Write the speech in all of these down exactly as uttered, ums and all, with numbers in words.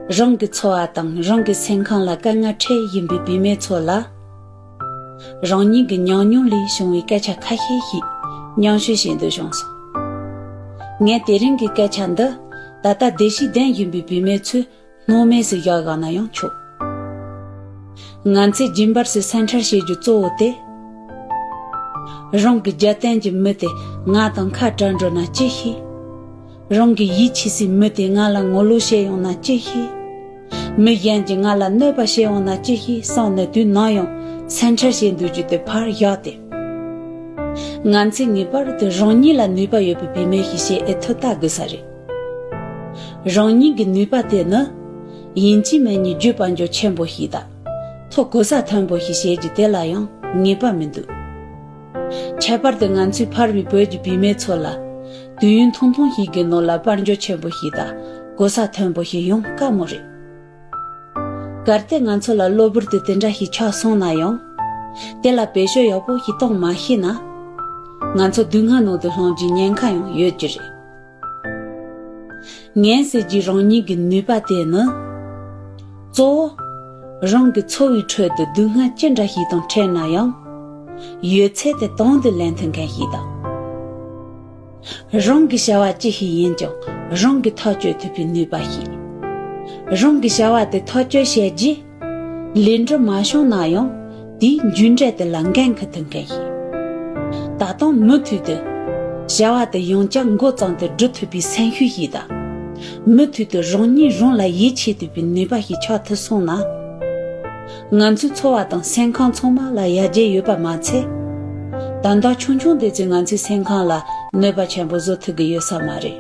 རང་གི་འཚོ་བ་དང་རང་གི་སེམས་ཁམས་ལ་དཀའ་ངལ་འཕྲད་བཞིན་པའི་བུད་མེད་ཚོ་ལ། རང་ཉིད་ཀྱི་ཉམས་མྱོང་ལས་བྱུང་བའི་སྐད་ཆ་ཁ་ཤས་ཤིག་མཉམ་ཞུགས་བྱེད་འདོད་བྱུང་སོང་། ངས་དེ་རིང་གི་སྐད་ཆ་འདི་ད་ལྟ་བདེ་སྐྱིད་ལྡན་བཞིན་པའི་བུད་མེད་ཚོས་སྣང་མེད་སུ་བཞག་བཞག་ན་ཡང་ཆོག། ང་ཚོས་རྒྱུན་པར་སུ་སེམས་ཁྲལ་བྱེད་རྒྱུ་གཙོ་བོ་དེ། རང་གི་རྒྱབ་རྟེན་གྱི་མི་དེ་ང་དང་ཁ་བྲལ་འགྲོ་ན་ཅི་ཤེས། རང་གི་ཡིད་ཆེས་སའི་མི་དེ་ང་ལ་ངོ་ལོག་བྱེད་ཡོང་ན་ཅི་ཤེས། མི་གཞན་གྱིས་ང་ལ་གནོད་པ་བྱེད་ཡོང་ན་ཅི་ཤེས་བསམ་ནས་དུས་ནམ་ཡང་སེམས་ཁྲལ་བྱེད་འདོད་རྒྱུ་དེ་ཕར་བཞག་སྟེ། ང་ཚོས་ངེས་པར་དུ་རང་ཉིད་ལ་ནུས་པ་ཡོད་པའི་བུད་མེད་ཞིག་བྱེད་ཨེ་ཐུབ་ལྟ་དགོས་ས་རེད། རང་ཉིད་ཀྱི་ནུས་པ་དེ་ནི། ཡིན་གཅིག་མིན་གཉིས་བརྗོད་པ་འཇོག་ཆེན་པོ་ཞིག་དང་། ཐོ་གོ་ས་མཐོན་པོ་ཞིག་བྱེད་རྒྱུ་དེ་ལ་ཡང་ངེས་པ་མི་འདུག། ཁྱད་པར་དུ་ང་ཚོའི་ཕལ་བའི་བོད་ཀྱི་བུད་མེད་ཚོ་ལ། དུས་ཡུན་ཐུང་ཐུང་ཞིག་གི་ནང་ལ་དཔལ་འབྱོར་ཆེན་པོ་ཞིག་དང་གོ་ས་མཐོན་པོ་ཞིག་ཡོང་དཀའ་མོ་རེད། གལ་ཏེ་ང་ཚོ་ལ་གློ་བུར་དུ་དེ་འདྲ་ཞིག་ཆགས་སོང་ན་ཡང་། དེ་ལ་བེད་སྤྱོད་ཡག་པོ་ཞིག་གཏོང་མ་ཤེས་ན། ང་ཚོ་སྡུག་བསྔལ་ནང་དུ་ལྷུང་རྒྱུའི་ཉེན་ཁ་ཡང་ཡོད་ཀྱི་རེད། ངན་ཟེར་རྒྱུའི་རང་ཉིད་ཀྱི་ནུས་པ་དེ་ནི། གཙོ་བོ། རང་གི་འཚོ་བའི་ཁྲོད་དུ་སྡུག་བསྔལ་ཅི་འདྲ་ཞིག་དང་འཕྲད་ན་ཡང་། ཡོད་ཚད་དེ་དང་དུ་ལེན་ཐུབ་མཁན་ཞིག་དང་། རང་གི་བྱ་བ་ཅི་ཞིག་ཡིན་ཀྱང་རང་གིས་ཐག་གཅོད་ཐུབ་པའི་ནུས་པ་ཞིག། རང་གི་བྱ་བ་དེ་ཐག་གཅོད་བྱས་རྗེས། ལས་འབྲས་མ་བྱུང་ན་ཡང་དེའི་མཇུག་འབྲས་དེ་ལ་འགན་འཁུར་ཐུབ་མཁན་ཞིག། ད་དུང་མུ་མཐུད་དུ། བྱ་བ་དེ་ཡང་བསྐྱར་འགོ་བརྩམས་ཏེ་སྒྲུབ་ཐུབ་པའི་སེམས་ཤུགས་ཤིག་དང་། མུ་མཐུད་དུ་རང་ཉིད་རང་ལ་ཡིད་ཆེས་ཐུབ་པའི་ནུས་པ་ཞིག་ཆགས་ཐུབ་སོང་ན། ང་ཚོའི་འཚོ་བ་དང་སེམས་ཁམས་ཚང་མ་ལ་ཡར་རྒྱས་ཡོད་པ་མ་ཚད། དོན་དག་ཆུང་ཆུང་དེ་ཚོས་ང་ཚོའི་སེམས་ཁམས་ལ་གནོད་པ་ཆེན་པོ་བཟོ་ཐུབ་ཀྱི་ཡོད་ས་མ་རེད།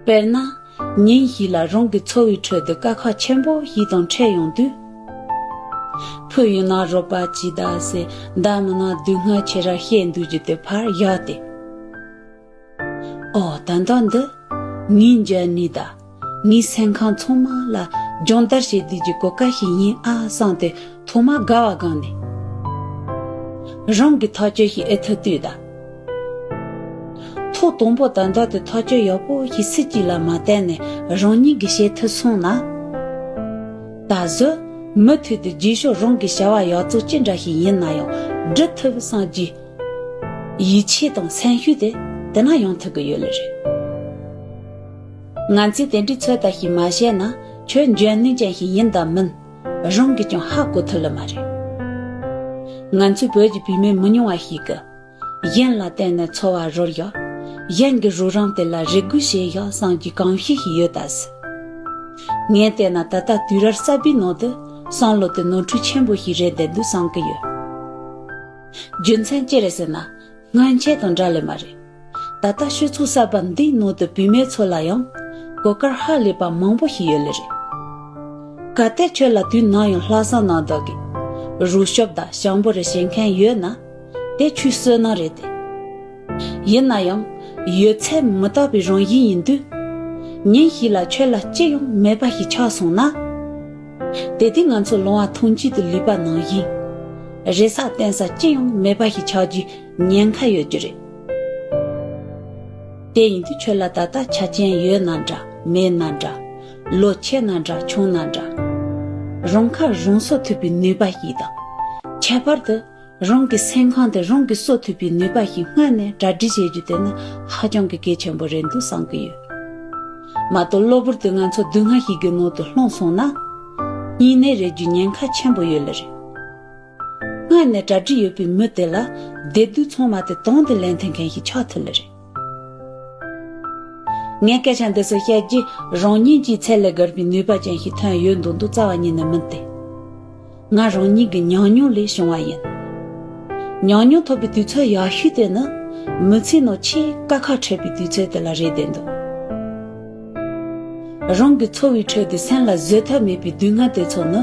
དཔེར་ན། ཉིན་ཞིག་ལ་རང་གི་འཚོ་བའི་ཁྲོད་དུ་དཀའ་ཁག་ཆེན་པོ་ཞིག་དང་འཕྲད་ཡོང་དུས། ཕུ་ཡིན་ན་རོགས་པ་གྱིས་ད་ཟེར་མདའ་མི་ན་སྡུག་བསྔལ་ཆེ་ར་བཤད་འདུག་རྒྱུ་དེ་ཕར་བཞག་སྟེ། ཨོ་ད་ལྟ་འདི་ངའི་འཇོན་ནུས་ད་ངའི་སེམས་ཁམས་ཚང་མ་ལ་སྦྱོང་བརྡར་བྱེད་དུས་ཀྱི་གོ་སྐབས་ཤིག་ཡིན་ཨ་བསམ་སྟེ་ཐོག་མར་དགའ་བ་སྒོམ་ནས། རང་གི་ཐག་གཅོད་ཞིག་ཨེ་ཐུབ་དུས་ད། ཐོག་དང་པོ་ད་ལྟ་དེ་ཐག་གཅོད་ཡག་པོ་ཞིག་སུ་གཅིག་ལ་མ་བརྟེན་ནས་རང་ཉིད་ཀྱིས་བྱེད་ཐུབ་སོང་ན། ད་གཟོད་མུ་མཐུད་དུ་རྗེས་ཕྱོགས་རང་གི་བྱ་བ་ཡག་བཙོག་ཅི་འདྲ་ཞིག་ཡིན་ན་ཡང་སྒྲུབ་ཐུབ་བསམ་གྱི་ཡིད་ཆེས་དང་སེམས་ཤུགས་དེ་དེ་ན་ཡོང་ཐུབ་ཀྱི་ཡོད་ལེ་རེད། ང་ཚོས་དེ་འདྲའི་ཚོད་ལྟ་ཞིག་མ་བྱས་ན་ཁྱོད་འཇོན་ནུས་ཅན་ཞིག་ཡིན་དང་མིན་རང་གིས་ཀྱང་ཧ་གོ་ཐུབ་ལེ་མ་རེད། ང་ཚོའི་བོད་ཀྱི་བུད་མེད་མི་ཉུང་བ་ཞིག་གིས། གཞན་ལ་བརྟེན་ནས་འཚོ་བ་རོལ་ཡག་གཞན་གྱི་རོགས་རམ་དེ་ལ་རེ་སྒུག་བྱེད་ཡག་བསམ་གྱི་གོམས་གཤིས་ཤིག་ཡོད་ད་ཟེར། ངས་བལྟས་ན་ད་ལྟ་དུས་རབས་གསར་པའི་ནང་དུ་བསམ་བློ་དེ་ནོར་འཁྲུལ་ཆེན་པོ་ཞིག་རེད་བསྡད་འདུག་བསམ་གྱི་ཡོད། རྒྱུ་མཚན་ཅི་རེད་ཟེར་ན་སྔོན་ཆད་དང་འདྲ་ལེ་མ་རེད། ད་ལྟ་སྤྱི་ཚོགས་གསར་པ་འདིའི་ནང་དུ་བུད་མེད་ཚོ་ལ་ཡང་གོ་སྐབས་ཧ་ལས་པ་མང་པོ་ཞིག་ཡོད་ལེ་རེད། གལ་ཏེ་ཁྱོད་ལ་དུས་ནམ་ཡང་ལྷག་བསམ་རྣམ་དག་གིས་རོགས་སྐྱོབ་དང་ཞང་པོ་རེ་བྱེད་མཁན་ཡོད་ན། དེ་ཁྱོད་བསོད་ནམས་རེད་དེ། ཡིན་ན་ཡང་། ཡོད་ཚད་མི་རྟག་པའི་རང་བཞིན་ཡིན་དུས། ཉིན་ཞིག་ལ་ཁྱོད་ལ་ཅི་ཡང་མེད་པ་ཞིག་ཆགས་སོང་ན། དེ་དུས་ང་ཚོ་ལོང་བ་ཐང་ཆད་དུ་ལུས་པ་ནང་བཞིན། རེ་ས་བརྟེན་ས་ཅི་ཡང་མེད་པ་ཞིག་ཆགས་རྒྱུའི་ཉེན་ཁ་ཡོད་རྒྱུ་རེད། དེ་ཡིན་དུས་ཁྱོད་ལ་ད་ལྟ་ཆ་རྐྱེན་ཡོད་ན་འདྲ་མེད་ན་འདྲ། ལོ་ཆེ་ན་འདྲ་ཆུང་ན་འདྲ། རང་ཁ་རང་གསོ་ཐུབ་པའི་ནུས་པ་ཞིག་དང་། ཁྱད་པར་དུ། རང་གི་སེམས་ཁམས་དེ་རང་གིས་གསོ་ཐུབ་པའི་ནུས་པ་ཞིག་སྔར་ནས་གྲ་སྒྲིག་བྱེད་རྒྱུ་དེ་ནི་ཧ་ཅང་གི་གལ་ཆེན་པོ་རེད་འདུག་བསམ་གྱི་ཡོད། མ་གཏོགས་གློ་བུར་དུ་ང་ཚོ་སྡུག་བསྔལ་ཞིག་གི་ནང་དུ་ལྷུང་སོང་ན། སྨྱུང་གནས་རེད་རྒྱུའི་ཉེན་ཁ་ཆེན་པོ་ཡོད་ལེ་རེད། སྔར་ནས་གྲ་སྒྲིག་ཡོད་པའི་མི་དེ་ལ་བདེ་སྡུག་ཚང་མ་དེ་དང་དུ་ལེན་ཐུབ་མཁན་ཞིག་ཆགས་ཐུབ་ལེ་རེད། ངས་སྐད་ཆ་འདི་ཚོ་བཤད་རྗེས་རང་ཉིད་ཀྱིས་ཚད་ལས་བརྒལ་བའི་ནུས་པ་ཅན་ཞིག་ཐོན་ཡོད་མདོག་མདོག་རྩ་བ་ཉིད་ནས་མིན་ཏེ། ང་རང་ཉིད་ཀྱི་ཉམས་མྱོང་ལས་བྱུང་བ་ཡིན། ཉམས་མྱོང་ཐོབ་པའི་དུས་ཚོད་ཡག་ཤོས་དེ་ནི་མི་ཚེའི་ནང་ཆེས་དཀའ་ཁག་འཕྲད་པའི་དུས་ཚོད་དེ་ལ་རེད་བསྡད་འདུག། རང་གི་འཚོ་བའི་ཁྲོད་དུ་སེམས་ལ་བཟོད་ཐབས་མེད་པའི་སྡུག་བསྔལ་དེ་ཚོ་ནི།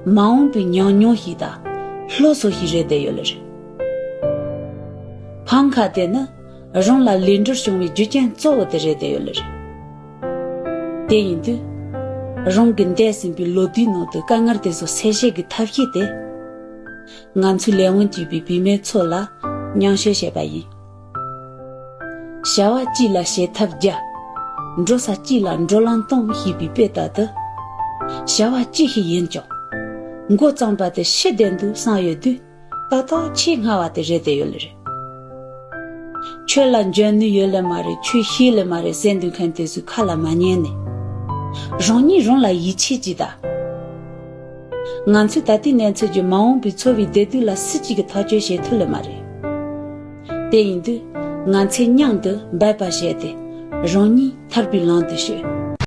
མ་འོངས་པའི་ཉམས་མྱོང་ཞིག་དང་སློབ་གསོ་ཞིག་རེད་བསྡད་ཡོད་ལེ་རེད། ཕམ་ཁ་དེ་ནི། རང་ལ་ལས་འབྲས་བྱུང་བའི་རྒྱུ་རྐྱེན་གཙོ་བོ་དེ་རེད་བསྡད་ཡོད་ལེ་རེད། དེ་ཡིན་དུས། རང་གི་འདས་ཟིན་པའི་ལོ་དུས་ནང་དུ་དཀའ་ངལ་དེ་ཚོ་སེལ་བྱེད་ཀྱི་ཐབས་ཤེས་དེ། ང་ཚོའི་ལས་དབང་གཅིག་པའི་བུད་མེད་ཚོ་ལ་མཉམ་སྤྱོད་བྱས་པ་ཡིན། བྱ་བ་གཅིག་ལ་བྱེད་ཐབས་བརྒྱ། འགྲོ་ས་གཅིག་ལ་འགྲོ་ལམ་སྟོང་ཞེས་པའི་དཔེ་ལྟར་དུ། བྱ་བ་གཅིག་ཞིག་ཡིན་ཀྱང་། མགོ་བརྩམས་པ་དེ་ཤི་བདེ་འདུག་བསམ་ཡོད་དུས། ཏག་ཏག་ཆེས་སྔ་བ་དེ་རེད་དེ་ཡོད་ལེ་རེད། ཆོས་ལ་འཇོན་ནུས་ཡོད་ལེ་མ་རེད། ཆོས་ཤེས་ལེ་མ་རེད་ཟེར་འདུག་མཁན་དེ་ཚོའི་ཁ་ལ་མ་ཉན་ནས། རང་ཉིད་རང་ལ་ཡིད་ཆེས་ཀྱིས་ད། ང་ཚོས་ད་ལྟའི་གནས་ཚུལ་གྱི་མ་འོངས་པའི་འཚོ་བའི་བདེ་སྡུག་ལ་སུ་གཅིག་གིས་ཐག་གཅོད་བྱེད་ཐུབ་ལེ་མ་རེད། དེ་ཡིན་དུས། ང་ཚོས་མཉམ་དུ་འབད་པ་བྱས་ཏེ། རང་ཉིད་ཐར་པའི་ལམ་དུ་བྱོས།